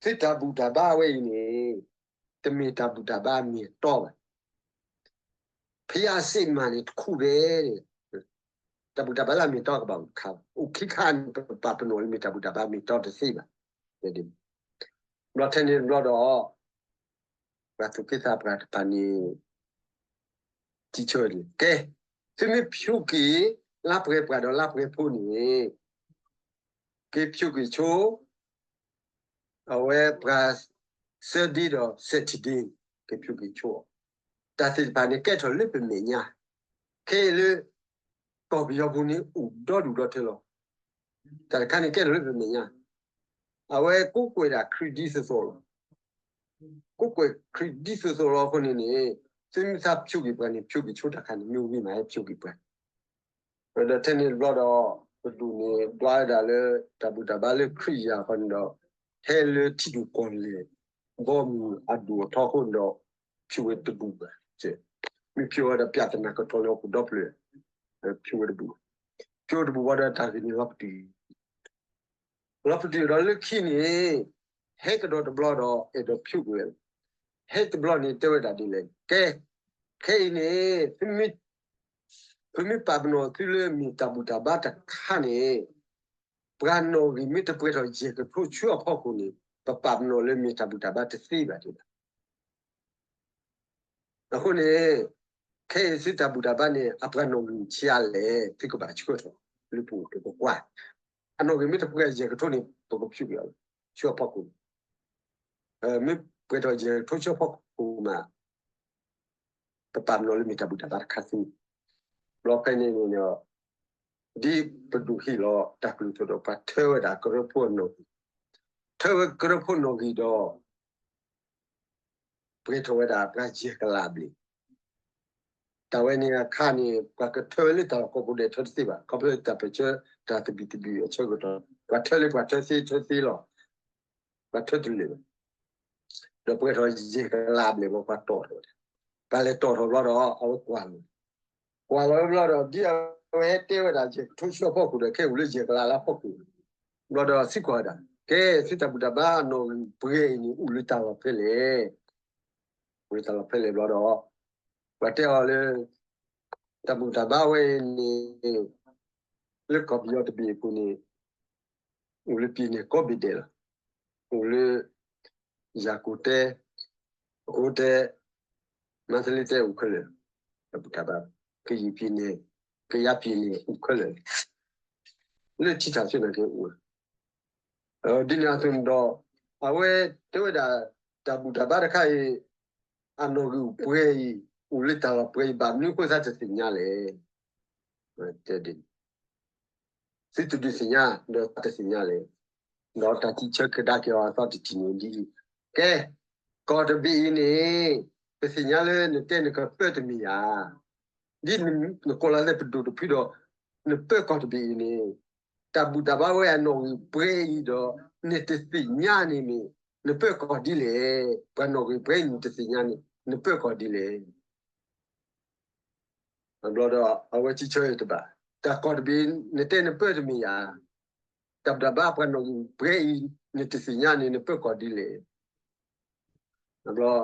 သုတၢ်ဘူၣ်တၢ်ဘါဝဲအံၤန့ၣ်, တမ့ၢ်တၢ်ဘူၣ်တၢ်ဘါအမ့ၢ်အတီဘၣ် ဖဲအစ့မၤန့ၣ်တခူၣ်ဘဲ, တၢ်ဘူၣ်တၢ်ဘါလၢအမ့ၢ်တီကဘၣ်အိၣ်တခါ, အိၣ်ခံခါန့ၣ် ပပာ်ပနီၣ်လၢမ့ၢ်တၢ်ဘူၣ်တၢ်ဘါမ့ၢ်တီတသ့ဘၣ်. ဘျီထဲန့ၣ်ဘျီဒီး, ပှၤသူၣ်က့သးပှၢ်တဖၣ်န့ၣ် ထံၣ်ဆၢန့ၣ် ကဲ, သုမ့ၢ်ဖျိက့ၤ လါပှဲၤပှၢ်ဒီးလါပှဲၤဖိန့ၣ်, က့ၤဖျိက့ၤဆိ အဝဲပှၤ Thursday ဒီး Saturday က့ၤဖျိက့ၤဆိ, တၢ်သ့ၣ်တဖၣ်န့ၣ် ကဲထီၣ်လၢပမဲာ်ညါ, ခဲအံၤလၢ ကီၢ်ပယီၤပူၤန့ၣ် အိၣ်ဒီဒူၣ်ဒီထၢလီၤ. တၢ်တခါန့ၣ်ကဲထီၣ်လၢပမဲာ်ညါ, အဝဲကိးကွဲးဒၣ်ခရံာ်ဒ်သိးသိးလီၤ. ကိးကွဲးခရံာ်ဒ်သိးသိးလီၤအဃိန့ၣ်န့ၣ်, သုမ့ၢ်သးဖျိက့ၤပှၤန့ၣ် ဖျိက့ၤဆိတၢ်ခါန့ၣ် မ့ၢ်ဝံၤမးဟဲဖျိက့ၤပှၤ ဒီးထဲန့ၣ်တဘျီဒီး, ပဒိၣ်န့ၣ်ဒွးဝဲဒၣ်လၢ တၢ်ဘူၣ်တၢ်ဘါလၢခရံာ်ယၤဃီန့ၣ်ဒီး, ဟဲလၢထံဒိၣ်ကီၢ်လဲၢ် ဘီမုၢ်အဒိၣ်အထီအဃိန့ၣ်ဒီး, ဖျိဝဲတဘူၣ်ဘၣ်, မ့ၢ်ဖျိဝဲဒီး ပြဿနာ ကတီၤလၢဟီၣ်ခိၣ်ဒီဖျၢၣ်, ဖျိဝဲတဘူၣ်, ဖျိဝဲတဘူၣ်ဘၣ်ဒီးတၢ်ဂ့ၢ်န့ၣ်လီၤပတုာ် လီၤပတုာ်ဒီးလၢခံန့ၣ်, ဟဲကဒီးတဘျီဒီး အဲၣ်ဒိးဖျိကွံာ်ဝဲ, ဟဲတဘျီန့ၣ်တဲဝဲဒၣ်ဒ်လဲၣ်, ကဲ, ခဲအံၤန့ၣ်, ပမ့ၢ်ပာ်ပနီၣ်သုလၢမ့ၢ်တၢ်ဘူၣ်တၢ်ဘါတခါန့ၣ်, ပှၤနီၣ်ဂံၢ်မ့ၢ်တပှဲၤထီၣ်ယဲၢ်ကထိဆူအဖီခိၣ်န့ၣ်, ပပာ်ပနီၣ်လၢမ့ၢ်တၢ်ဘူၣ်တၢ်ဘါတသ့ဘၣ်တဲဒၣ် အဃိန့ၣ်, ခဲအံၤသုတၢ်ဘူၣ်တၢ်ဘါန့ၣ် အပှၤနီၣ်ဂံၢ်ဆံးအါလဲၣ် သုကဘၣ်ဆှၢထီၣ်, လၢပအိၣ်ပကကွၢ်, အနီၣ်ဂံၢ်မ့ၢ်တပှဲၤယဲၢ်ကထိန့ၣ် ပကဖျိက့ၤအီၤလီၤ, ဆူအဖီခိၣ်, မ့ၢ်ပှဲၤထီၣ်ယဲၢ်ကထိဆူအဖီခိၣ်မး ပပာ်ပနီၣ်လၢမ့ၢ်တၢ်ဘူၣ်တၢ်ဘါတခါသ့, ဘျီဖဲန့ၣ်န့ၣ်, ဒ်ပဒိၣ်ဟ့ၣ်လီၤတၢ်ကလုၢ်ထီၣ်ဒီး ပှၤထၢဝဲဒၣ်ကရၢဖိအနီၣ်ဂံၢ်, ထၢဝဲကရၢဖိနီၣ်ဂံၢ်ဒီး ပှဲၤထီၣ်ဝဲဒၣ်ပှၤယဲၢ်ကလးဘျဲၣ်, တၢ်ဝဲန့ၣ်အခါန့ၣ် ပှၤကထၢဝဲလၢတၢ်လီၢ်ကိးပူၤဒဲးထၢတသ့ဘၣ်, ခီဖျိတၢ်ပၢၢ်ဆၢ တၢ်သဘံၣ်သဘုၣ်အဆၢကတီၢ် ပှၤထၢလၢပှၤထၢသ့ထၢသ့လီၤ, ပှၤထၢတလၢာ်ဘၣ်, ဒီးပှဲၤထီၣ်ယဲၢ်ကလးဘျဲၣ်ဘၣ်ပှၤတီၣ်ထီၣ်ဝဲဒၣ်, ပှၤလဲၤတီၣ်ထီၣ်ဘျီဒီး အဝဲကွၢ်လီၤ, ကွၢ်လီၤဝဲဘျီဒီး ဒ်အဝဲဟဲတဲဝဲဒၣ်ယဲၢ်ကထိဆူအဖီခိၣ်ဒီး ခဲအံၤအိၣ်လၢယဲၢ်ကလးလၢအဖီခိၣ်, ဘျီဒီးစံးကွၢ်ဝဲဒၣ်, ကဲ သုတၢ်ဘူၣ်တၢ်ဘါအနီၣ်ဂံၢ်ပှဲၤအံၤန့ၣ် အိၣ်လၢတၢ်လီၢ်ဖဲလဲၣ်, အိၣ်လၢတၢ်လီၢ်ဖဲလဲၣ်ဘျီဒီး, ပှၤတဲအီၤလၢ တၢ်ဘူၣ်တၢ်ဘါဝဲအံၤန့ၣ် လၢကီၢ်ပယီၤတဘ့ၣ်အပူၤန့ၣ် အိၣ်လၢပံၤန့ၣ်ကိးဘ့ၣ်ဒဲးလီၤ, အိၣ်လၢ ယၤကိၤတဲ, အဃိတဲ, မၤသလ့တဲအိၣ်ခဲလၢာ်လီၤ. တၢ်ဘူၣ်တၢ်ဘါ, ကယံာ်ပံၤန့ၣ်, ကယၤပံၤန့ၣ် အိၣ်ခဲလၢာ်, လၢထံထၣ်ဆ့ၣ်နီၤက့ၤအိၣ်, ဒ်န့ၣ်အသိးန့ၣ်ဒီး အဝဲတဲဝဲဒၣ် တၢ်ဘူၣ်တၢ်ဘါတခါအံၤ အနီၣ်ဂံၢ်အိၣ်ပှဲၤအံၤ, အိၣ်လၢတၢ်လီၢ်ပှဲၤအံၤ ဘၣ်မနုၤအဃိသတးတသ့ၣ်ညါလဲၣ်. တဲဒ်န့ၣ် သုတဒုးသ့ၣ်ညါ ဒီးတသ့ၣ်ညါလဲၣ်. ဒီးတၢ်စံးဆၢကဒါက့ၤအီၤအသီတထံၣ်န့ၣ်ဒ်အံၤ, ကဲ, ကီၢ်တဘ့ၣ်အံၤန့ၣ် ပသ့ၣ်ညါလၢနတဲနကပၢတမ့ၢ်ဧါ. ဒ်နကိးလီၤလၢပဒိၣ်တဖုဒီး နပၢကီၢ်တဘ့ၣ်အံၤန့ၣ် တၢ်ဘူၣ်တၢ်ဘါဝဲအနီၣ်ဂံၢ်ပှဲၤအံၤဒီး နတသ့ၣ်ညါန့ၣ်မ့ၢ် နပၢကီၢ်ဒ်လဲၣ်. ပှၤနီၣ်ဂံၢ်ပှဲၤအံၤနတသ့ၣ်ညါန့ၣ် နပၢကီၢ်ဒ်လဲၣ်. ဘျီဒီး အဝဲစံးဆၢအံၤတဘၣ်, တၢ်ကီၢ်တဘ့ၣ် နတဲနပၢတမ့ၢ်ဧါ. တၢ်ဘူၣ်တၢ်ဘါပှၤနီၣ်ဂံၢ်ပှဲၤအံၤ နတသ့ၣ်ညါန့ၣ် နပၢကီၢ်ဒ်လဲၣ်. ဘျီ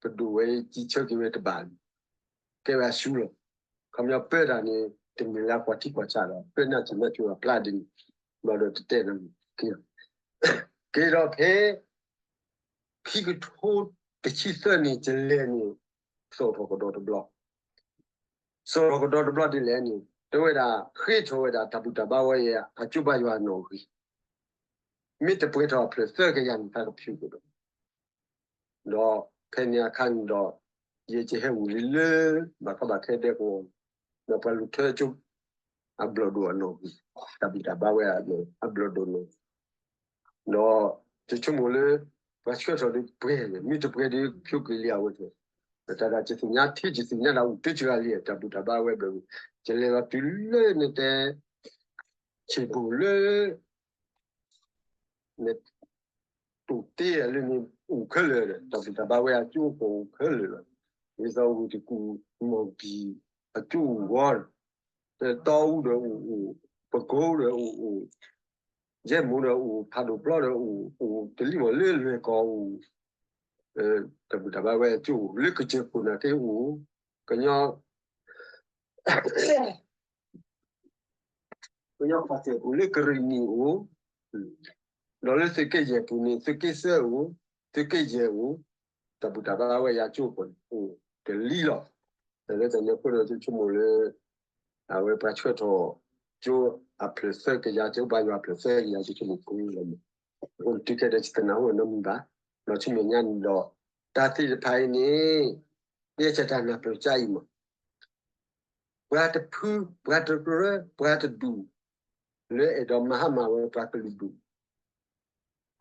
ပဒိၣ်ဝဲစံးဆၢက့ၤဝဲတဘၣ်, ကဲဝဲအစုလီၤ. ခီပညီပၢတၢ်န့ၣ် တမ့ၢ်လၢအကွၢ်ထံကွၢ်ဆးဒီး ပၢနၢ်စၢၤနၢ်စၢၤအဖျါဒ်န့ၣ်, ဘျီဒီးတတဲနၤက့ၤ, က့ၤဒီးဖဲ ခံကထိတဆံသၢန့ၣ် ကလဲၤန့ၣ် စိာ်ထီၣ်ကဒီးတဘျီ, စိာ်ထီၣ်ကဒီးတဘျီဒ်လဲၣ်န့ၣ် တဲဝဲဒၣ် ဃ့ထီၣ်ဝဲဒၣ်တၢ်ဘူၣ်တၢ်ဘါဝဲအံၤ အကၠိဘါယွၤအနီၣ်ဂံၢ်, မ့ၢ်တပှဲၤထီၣ်အဖျၢၣ်သၢကယၤန့ၣ် သးကဖၠူးကဒီး, ဒီးဖဲန့ၣ်အခါန့ၣ်ဒီး ယဲယဟဲအိၣ်လံလၢ ဘၣ်ကီဘၣ်ခဲဒဲကဝီၤ, ဒီးပှၤလူၤထၢကၠိ အဘျီၣ်ဒိၣ်အနီၣ်ဂံၢ်, တၢ်ဘူၣ်တၢ်ဘါဝဲအဘျီၣ်ဒိၣ်နီၣ်ဂံၢ်, ဒီးယဆိကမိၣ်လၢ ပှၤဆှၢထီၣ်ဒီးပှဲၤန့ၣ် မ့ၢ်တပှဲၤဒီးဖျိက့ၤလံအဝဲသ့ၣ်, တၢ်ဒၣ်ကသ့ၣ်ညါထဲ ကသ့ၣ်ညါဒၣ်အိၣ်တ့ၢ်စှၤလံ တၢ်ဘူၣ်တၢ်ဘါဝဲဘျီၣ်, ကလဲၤလီၤတုၤလၢနတဲ ဆံးဘိၣ်လၢ နတိၢ်တ့ၢ်အလၢန့ၣ် အိၣ်ခဲလၢာ်ဒီး တၢ်ဘူၣ်တၢ်ဘါဝဲအကၠိအိၣ်ခဲလၢာ်လီၤ. ဒ်သိးဝ့ၢ်တကူၣ် မီၢ်ဘံၣ် အကၠိအိၣ်ဂီၢ်, တီအူဒီးအိၣ်အိၣ်, ပကိဒီးအိၣ်အိၣ်, ယဲၢ်မူဒီးအိၣ်, ဖးဒိၣ်ပျီဒီးအိၣ်, အိၣ်တလံၤမီၢ်လၢလွဲၢ်ကီၢ်အိၣ်, တၢ်ဘူၣ်တၢ်ဘါဝဲအကၠိအိၣ်, လၢကစၢၢ်ခိၣ်နၢ်က့အိၣ်, ကညီ ကညီကီၢ်စဲၣ်ပူၤလၢကရ့ၣ်နံၣ်အိၣ်, ဒီးလၢသုးက့ယဲၢ်ပူၤန့ၣ် သုးက့သၢအိၣ်, သုးက့ယဲၢ်အိၣ်, တၢ်ဘူၣ်တၢ်ဘါဝဲယၤကၠိအပူၤန့ၣ် အိၣ်တလံၤလီၤ. လၢတၢ်န့ၣ်အဃိဒီး ယဆိကမိၣ်လၢ အဝဲပှၤဆှၢထီၣ်ကၠိအဖျၢၣ်သၢကယၤ ကၠိဘါယွၤအဖျၢၣ်သၢကယၤ ယဆိကမိၣ်ကအိၣ်လီၤမး. အဃိန့ၣ်တုၤခဲဒီး ယတနၢ်ဟူနီတမံၤဘၣ်, ဒီးဆူမဲာ်ညါန့ၣ်ဒီး တၢ်သ့ၣ်တဖၣ်အံၤန့ၣ် ယဲၢ်ဆၢတၢ်နၢ်ပၢၢ်ကါအံၤမး ပှၤတဖု, ပှၤတကြၢး, ပှၤတဒူၣ်, လၢအဲၣ်ဒိးမၤဟါမၢ်ဝဲပှၤကလုာ်ဒူၣ်,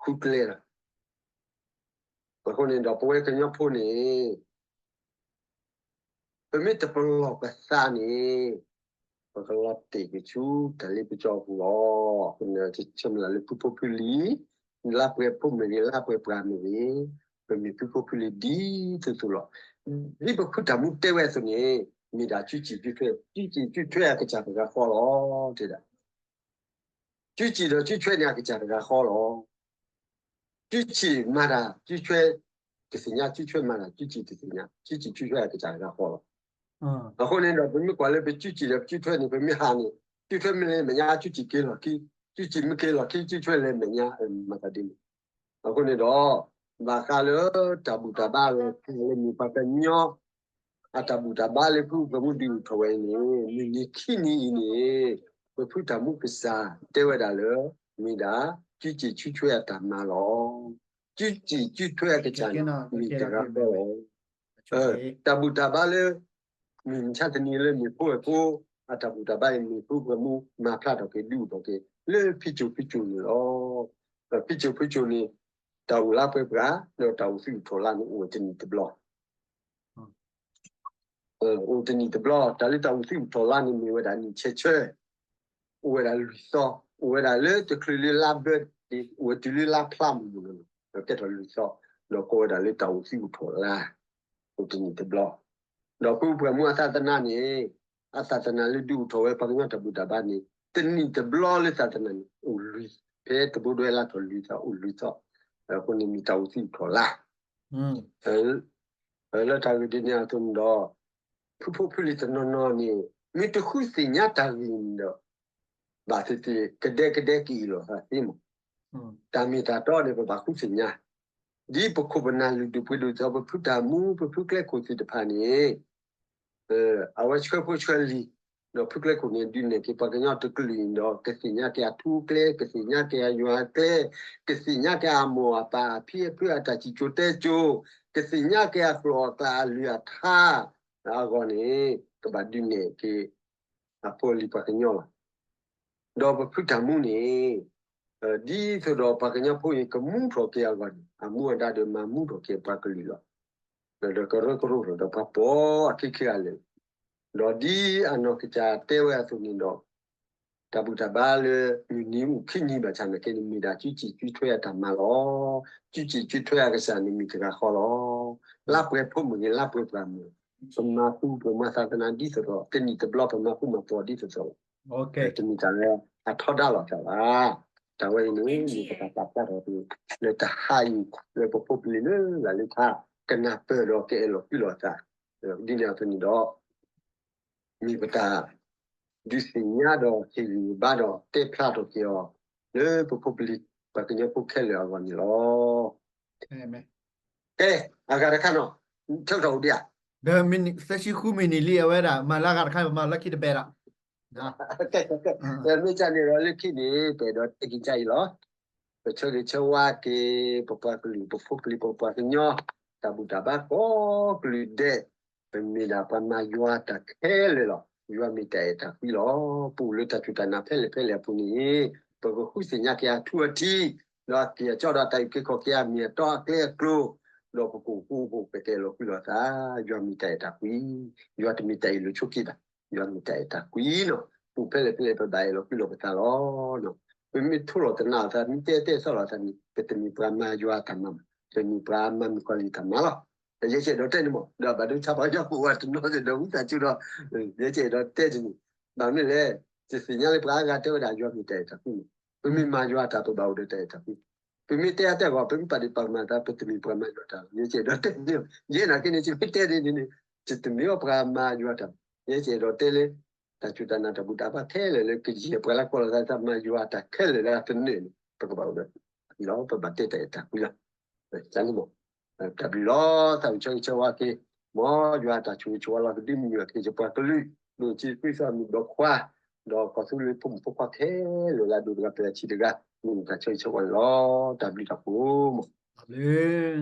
ဃုကျဲလီၤ. အဃိန့ၣ်ဒီးပဝဲကညီဖိန့ၣ် ပမ့ၢ်တပလီၢ်ပသးန့ၣ် ပကလီၤတဲာ်က့ၤဆူတၢ်လ့ပစီအပူၤလီၤ. အဃိန့ၣ် ယဆၢမုၢ်လၢ်လၢဖုဖိဖုလံၤ, လၢပှဲၤဖိမ့ၢ်ဂ့ၤ, လၢပှဲၤပှၤမ့ၢ်ဂ့ၤ, ပမ့ၢ်ဖုဖိဖုလံၤဒ်သိးသိးလီၤ. ဒ်ပဖုတၢ်မူတဲဝဲအသိးန့ၣ် မ့ၢ်ဒၣ်စုစ့ၣ်စုထွဲ, စုစ့ၣ်စုထွဲအကစၢ်တဂၤဃီလီၤ. တဲဒၣ် စုစ့ၣ်ဒီးစုထွဲန့ၣ် အကစၢ်တဂၤဃီလီၤ. စုစ့ၣ်မၤတၢ် စုထွဲတသ့ၣ်ညါ, စုထွဲမၤတၢ် စုစ့ၣ်တသ့ၣ်ညါ, စုစ့ၣ်စုထွဲအကစၢ်တဂၤဃီလီၤ. အဃိန့ၣ်ဒီး ပမ့ၢ်ကွၢ်လၢပစုစ့ၣ်ဒီးစုထွဲန့ၣ် ပမ့ၢ်ဟးန့ၣ် စုထွဲမ့ၢ်လဲၤမဲာ်ညါ စုစ့ၣ်က့ၤလီၢ်ခံ, စုစ့ၣ်မ့ၢ်က့ၤလီၢ်ခံ စုထွဲလဲၤမဲာ်ညါ, မၤသးဒ်န့ၣ်. အဃိန့ၣ်ဒီး ဘၣ်ဃးလၢတၢ်ဘူၣ်တၢ်ဘါလၢ လၢမ့ၢ်ပှၤကညီ အတၢ်ဘူၣ်တၢ်ဘါလၢဖုပှၤမူဒုးအိၣ်ထီၣ်ဝဲအံၤန့ၣ် မုၢ်နံၤခံနံၤအံၤန့ၣ် ပဖုတၢ်မူကစၢ်တဲဝဲဒၣ်လၢ မ့ၢ်ဒၣ် စုစ့ၣ်စုထွဲအတၢ်မၤလီၤ. စုစ့ၣ်စုထွဲအကစၢ်န့ၣ် မ့ၢ်တဂၤဃီလီၤ. တၢ်ဘူၣ်တၢ်ဘါလၢ မုၢ်မဆါတနံၤလၢမ့ၢ်ဖိဝဲၢ်ဖိ အတၢ်ဘူၣ်တၢ်ဘါအံၤ မ့ၢ်ဖုပှၤမူမၤဖျါထီၣ်က့ၤ ဒုးအိၣ်ထီၣ်က့ၤ လၢဖံကၠိၣ်ဖံကၠိၣ်န့ၣ်လီၤ. ဖံကၠိၣ်ဖံကၠိၣ်န့ၣ် တၢ်အိၣ်လၢပှဲၤပှၤ ဒီးတၢ်အိၣ်သံအိၣ်ထီၣ်လၢန့ၣ် အိၣ်ဝဲတနံၣ်တဘျီ အိၣ်တနံၣ်တဘျီ, တၢ်လၢတၢ်အိၣ်သံအိၣ်ထီၣ်လၢန့ၣ် မ့ၢ်ဝဲဒၣ်နံၣ်ဆဲးဆဲး, အိၣ်ဝဲဒၣ်လွံၢ်သီ, အိၣ်ဝဲဒၣ်လၢတချုးလၢလါဘၢၣ်ဒ့း အိၣ်ဝဲတုၤလၢလါဖျါမုၢ်န့ၣ် ကဲထီၣ်လွံၢ်သီ, ဒီးကိးဝဲဒၣ်လၢတၢ်အိၣ်သံအိၣ်ထီၣ်လၢ အိၣ်တနံၣ်တဘျီ, ဒီးဖုပှၤမူအသးသနါန့ၣ် အသးသနါလၢဒုးအိၣ်ထီၣ်ဝဲပှၤကညီတၢ်ဘူၣ်တၢ်ဘါန့ၣ် တနံၣ်တဘျီလၢသးသနါန့ၣ် အိၣ်လွံၢ်, ဖဲတဘိဒွဲလါထီၣ်လွံၢ်သီ အိၣ်လွံၢ်သီ, အဃိန့ၣ်မ့ၢ်တၢ်အိၣ်သံအိၣ်ထီၣ်လၢ လၢတၢ်ဂ့ၢ်ဒ်န့ၣ်အသိးန့ၣ်ဒီး ဖုဖိဖုလံၤတနီၤနီၤန့ၣ် မ့ၢ်တဃုသ့ၣ်ညါတၢ်ဂ့ၢ်န့ၣ်ဒီး ဘၣ်သ့ၣ်သ့ၣ် ကဒဲကဒဲကအ့ၣ်လိာ်သးသ့မး, တၢ်မ့ၢ်တၢ်တီန့ၣ် ပဘၣ်ဃုသ့ၣ်ညါ, ဒ်ပခိၣ်ပနၢ်လုၢ်ဒိၣ်ပှ့ၤဒိၣ်သီ ပဖုတၢ်မူ ပဖုကျဲခိၣ်သ့ၣ်တဖၣ်န့ၣ် အဝဲဆှၢဖိဆှၢလံၤ, ဒီးဖုကျဲခိၣ်န့ၣ် ဒုးနဲၣ်က့ၤပှၤကညီတကလုာ်ဒီး ကသ့ၣ်ညါက့ၤအထူအကျဲ, ကသ့ၣ်ညါက့ၤအယွၤအကျဲ, ကသ့ၣ်ညါက့ၤအမိၢ်အပၢ်အဖံအဖုအတၢ်စံၣ်စိၤတဲစိၤ, ကသ့ၣ်ညါက့ၤအကျိာ်အကျဲအလုၢ်အထါအဂီၢ်န့ၣ် ကဘၣ်ဒုးနဲၣ်က့ၤ အဖိအလံၤပှၤကညီလီၤ. ဒီးပဖုတၢ်မူန့ၣ် ဒ်သိးဒီးပှၤကညီဖိအံၤကမူထီၣ်က့ၤအဂီၢ်န့ၣ် အမူအဒါဒီးမၤမူထီၣ်က့ၤပှၤကလုာ်လီၤ. ဒီးကရၢကရိလီၤ ဒီးပှၤပိာ်အခံခံဂၤလၢာ်, ဒီးဒ်အနီၢ်ကစၢ်တဲဝဲအသိးန့ၣ်ဒီး တၢ်ဘူၣ်တၢ်ဘါလၢမုၢ်နံၤအိၣ်ခံနံၤဘၣ်ဆၣ်နာ်က့န့ၣ် မ့ၢ်ဒၣ်စုစ့ၣ်စုထွဲအတၢ်မၤလီၤ. စုစ့ၣ်စုထွဲအကစၢ်န့ၣ်မ့ၢ်တဂၤဃီလီၤ. လါပှဲၤဖိမ့ၢ်ဂ့ၤ လါပှဲၤပှၢ်မ့ၢ်ဂ့ၤ ပမၤသူၣ်ပမၤသးသနာ်ဒ်သိးဒီး တနံၣ်တဘျီပမၤဃူမၤဖိးဒ်သိးသိးလီၤ. တမ့ၢ်တၢ်လၢအထီဒါလိာ်သးဘၣ်. တၢ်ဝဲအံၤန့ၣ် မ့ၢ်ပတၢ်ပာ်ဖျါထီၣ်အသိး လၢတဟါအံၤ လၢပဖိပလံၤလၢလၢ်လၢထါ ကနၢ်ပၢၢ်ဒီးကအဲၣ်လီၤကွံလီၤသး ဒ်န့ၣ်အသိးန့ၣ်ဒီး မ့ၢ်ပတၢ်ဒုးသ့ၣ်ညါဒီးဟ့ၣ်ဂံၢ်ဘါဒီးတဲဖျါထီၣ်က့ၤအီၤ လၢပဖိပလံၤပှၤကညီဖိခဲလၢာ်အဂီၢ်န့ၣ်လီၤ. ကဲ, အဂၤတခါနီၤ, ဆၢကတီၢ်အိၣ်ဒံးဧါ. ဒီးသၢဆံဃုမံးနံးလံ အဝဲဒၣ် မၤလၢအဂၤတခါ ပမၤလၢခံတဘဲဒီး မ့ၢ်ကန့ၣ်ဒီးလၢခံန့ၣ် ပအဲၣ်ဒိးတဲက့ၤကအံၤလီၤ. ပဆၢဂ့ၤဆၢဝါက့ၤ ပပှၤကလုာ် ပဖိပလံၤ ပပှၤကညီ တၢ်ဘူၣ်တၢ်ဘါကိးကလုာ်ဒဲး, ပမ့ၢ်ဒၣ်ပှၤမၤယွၤတၢ်ခဲလၢာ်လီၤ. ယွၤမ့ၢ်တၢ်အဲၣ်တၢ်ကွံလီၤ. ပအိၣ်လၢတၢ်စူၢ်တၢ်နာ်ဖဲလဲၣ်ဖဲလဲၣ်အပူၤန့ၣ် ပကဃုသ့ၣ်ညါက့ၤအထူအထံး, ဒီးက့ၤအကၠီဒီးတၢ်အုၣ်က့ၤခီၣ်က့ၤအမ့ၢ်အတီအကျဲအကျိၤ, ဒီးပကအိၣ်ဃူအိၣ်ဖိး ပကအဲၣ်လီၤကွံလီၤသး, ယွၤမ့ၢ်တၢ်အဲၣ်တၢ်ကွံ, ယွၤတမ့ၢ်တၢ်အ့ၣ်လိာ်ဆိးက့ဘၣ်, ယွၤမ့ၢ်တၢ်အဲၣ်တၢ်ကွံလီၤ. ပအိၣ်ဖဲလဲၣ်ဖဲလဲၣ်ပဘၣ်အဲၣ်လီၤကွံလီၤပသးလီၤ. ပမ့ၢ်ထိလီၤသနာ်အသး မ့ၢ်တဲတဲသီၣ်လီၤသးန့ၣ် ပတမ့ၢ်ပှၤမၤယွၤအတၢ်မၤဘၣ်, ပမ့ၢ်ပှၤမၤမုၣ်ကီၤလံၢ်တၢ်မၤလီၤ. ဒီးယဲကအဲၣ်ဒိးတဲန့ၣ်မး ဒီးဘၣ်ဒိဆါပှၤကညီဖိဝဲတနီၤန့ၣ်ဒီး ဝံသးစူၤဒီး ယဲကအဲၣ်ဒိးတဲန့ၣ်, ဘၣ်မနုၤလဲၣ်, ယသ့ၣ်ညါလၢပှၤအါဂၤတဲဝဲဒၣ် ယွၤမ့ၢ်တၢ်အဲၣ်တၢ်ကွံန့ၣ်, ပမ့ၢ်မၤယွၤတၢ် ပဘၣ်အိၣ်ဒီးတၢ်အဲၣ်တၢ်ကွံ, ပမ့ၢ်တဲအါတဲဂီၢ် ပမ့ၢ်ပာ်ဒံးပာ်ကမၣ်သး ပတမ့ၢ်ပှၤမၤယွၤတၢ်, ယဲကအဲၣ်ဒိးတဲန့ၣ်, ယဲနာ်က့န့ၣ် ယမ့ၢ်တဲဒ်န့ၣ်န့ၣ် ယတမ့ၢ်ပှၤမၤယွၤတၢ်, ယဲကအဲၣ်ဒိးတဲလၢ တၢ်စူၢ်တၢ်နာ်တၢ်ဘူၣ်တၢ်ဘါခဲလၢာ်လၢ ကယဲၢ်ပှၤလၢကွၢ်လိာ်သးတၢ်မၤယွၤတၢ်ခဲလၢာ်လၢအသနၢၣ်န့ၣ် ပကဘၣ်အိၣ်ဒီးလီၤ, ပဘၣ်တဲတၢ်အဲၣ်တၢ်ကွံလီၤ. န့ၣ်မး, တၢ်ဘျုးလီၤ, သးဝံၣ်ဆၢဂ့ၤဆၢဝါက့ၤ, မ်ယွၤအတၢ်ဆိၣ်ဂ့ၤဆိၣ်ဝါလီၤကဒုးမုာ်အီၤက့ၤ ယပှၤကလုာ်, ဒိၣ်ဆံးခွံသီမုၢ်ဒီးခွါ, ဒီးကီၢ်သူလ့ၤဖိမုၣ်ဖိခွါခဲလၢာ်လၢအဒိၣ်တဂၤပှဲၤအဆံးတဂၤ, မ့ၢ်တၢ်ဆၢဂ့ၤဆၢဝါန့ၣ်လီၤ. တၢ်ဘျုးတၢ်ဖှိၣ်မး.